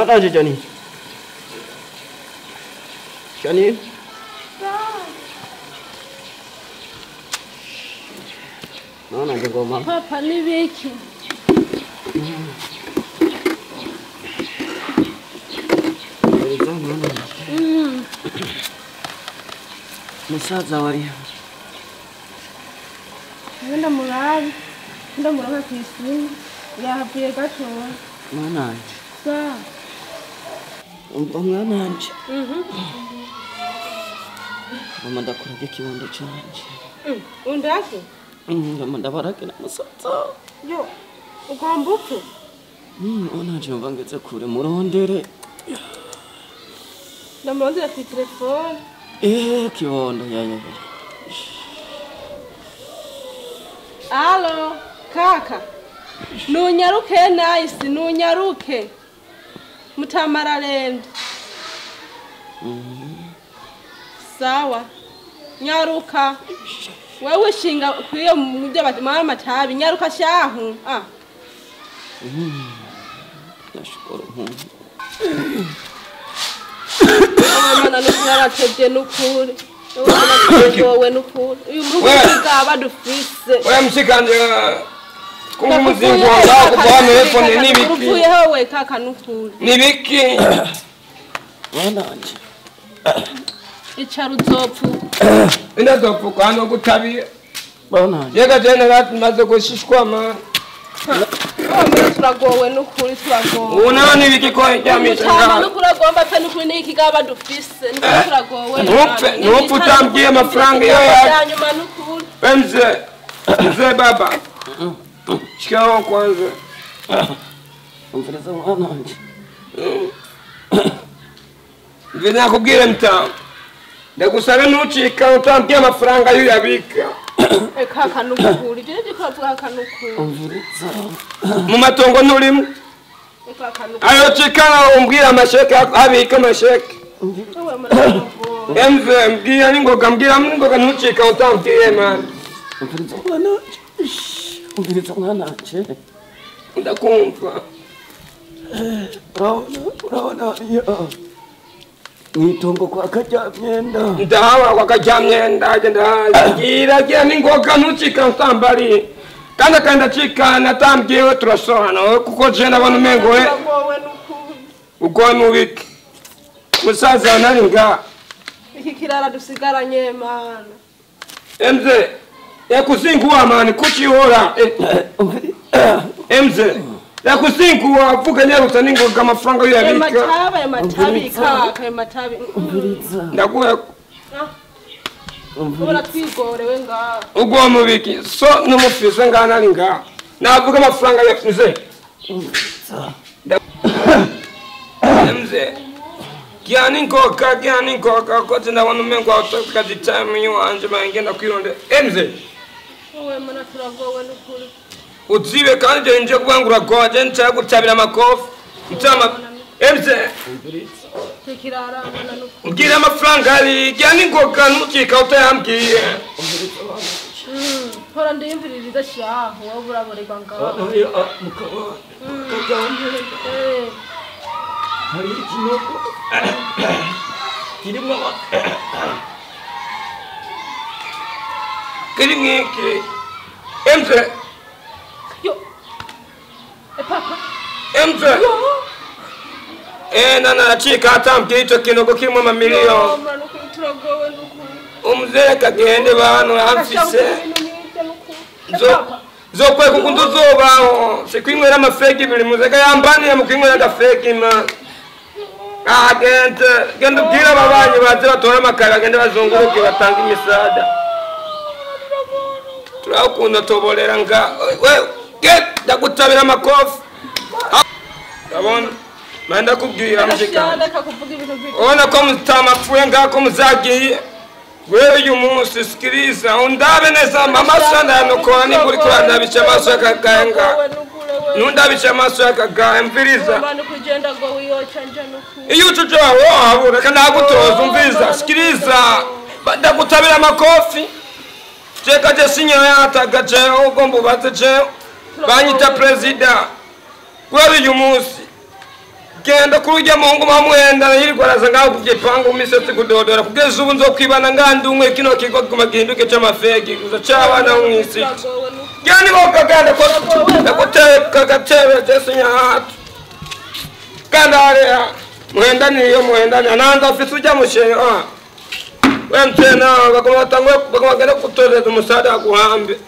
Mwana Johnny. Johnny. Mwana ngoma. Papa nibiki. Musaza wari. Ngenda murabi. Ndamuraba kwisimu. Yahavuye gatoya. Mwana wanje. Sawa. Umva mwana wanje. Mama ndakuraga ikibondo canje. Undake? Mama ndabarake na musaza. Yo, ugomba upfe? Mwana wanje mva ngeze kure murondere. Ndamurondera kuri telefone. Kibondo ya. Alo, kaka. Nunyaruke nice, nunyaruke. Mutamararende. Sawa. Nyaruka. Wewe shinga kwiyo mujya bati mama matabi nyaruka shahu. Ah. Nashukuru Mungu. Mama nukuratebye nukuri. Wowe nukuri. Uyu murugo bwaba dufise. Oya mshikanje kumva umuzingo wangu kuva telefone nibiki. Uvuyeho we kaka nukuri. Nibiki. Mwana wanje. Icara uzopfu. Ndazopfuka no gutabiye. Mwana wanje. Yega jene maze gushishwa ma. Turagowe nukuri turagowe. Una nibiki ko yamisha. Mutama nukuri agomba pe nukuri niki gaba dufise nukuri turagowe. Nupfe nupfe utambwiye amafaranga yo ya. Nyuma nukuri. Mzee. Mzee baba. Shikamoo kwanza. Umviriza mwana wanje. Mviriza nakubwira mtamu. Ndagusabe ntucika utambwiye amafaranga yo yabika. Kaka nukuri. Ibyo nibyo twavuga kaka nukuri. Umviriza. Mu matongo nturimo. Ayo cikana umbwira amasheke abika amasheke. Mzee mbwira ningoga mbwira ningoga ntucika utambwiye man. Umviriza mwana wanje. Umviriza mwana wanje. Ndakumva. Urabona iyo. Mwitongo kwa Kajamyenda. Ndahawa kwa Kajamyenda agenda gira gira ningoga ntucika utambari. Kandi akanda cika natambwiye turasohana kuko je ndabona umengo we. Uko nubiki. Musaza nari nga. Iki kirara dusigaranye mana. Mzee yakuzinguwa mani kuchihora. Mzee yakuzinguwa avuga nyaruta ningoga amafaranga yo yabika. Matabi kaka matabi. Ndaguha. Ubura twigorewe nga. Ugo mubiki so numufise ngana ari nga. Navuga amafaranga ya mzee. Mzee. Gyani ngoga kote ndabona umengo autoka time yanje bangenda kwironde. Mzee. Wowe mana turagowe nukuri. Uzibe kandi nje kubangura goje nca gutabira amakofi. Mtama mzee. Tukirara mana nukuri. Ngira amafaranga ari gyani ngoga ntukika utayambwiye. Hora ndiyumviririza shaho wowe uraborerwa ngaho. Mukaba. Hari ikinogo kirimo kirimo iki mzee. Yo papa mzee. Nana chika atambwiye icyo kinogo kirimo amamiliyoni. Umzee kagende bantu amfise. Zokweka ukuntu uzobaho sikwinywera amafegi buri muzeka yambaniye mu kwinywera agafegi ma. Agente genda ubwire ababanyi baze batore amakara bagende bazunguruke batange imisada. Turakunda toborera nga we get ndagutabira amakofi. Ndabona manda kubwira mshika. Ona ko mutamapfuye ngako muzagiye. Wewe uyu munsi sikiriza undabe neza amaso ndanukora niburi kurandabisha amaso yakaganga. Nundabisha amaso yakaganga mviriza. Iyo ucujo wawe reka nagutoza umviriza sikiriza ndagutabira amakofi. Cheka je sinyo yataga je ugomba ubaze je banyita president. Wewe uyu munsi Genda kuri ujya muhungu bamuhenda yirirwa araza ngaho ku gipangu imisatsi kudodora kugeza ubu nzokwibana ngandi umwe kino kigo kiguma gihinduke c'amafegi gusa c'abana bo mw'isi. Genda boka genda ko ndaguteka gatebe jesi nyahatu. Genda hariya muhendaniye muhendaniye nanza afise ujya mushenga. We mtena bagoma batangwe bagoma genda kutoreza umusada aguhambe.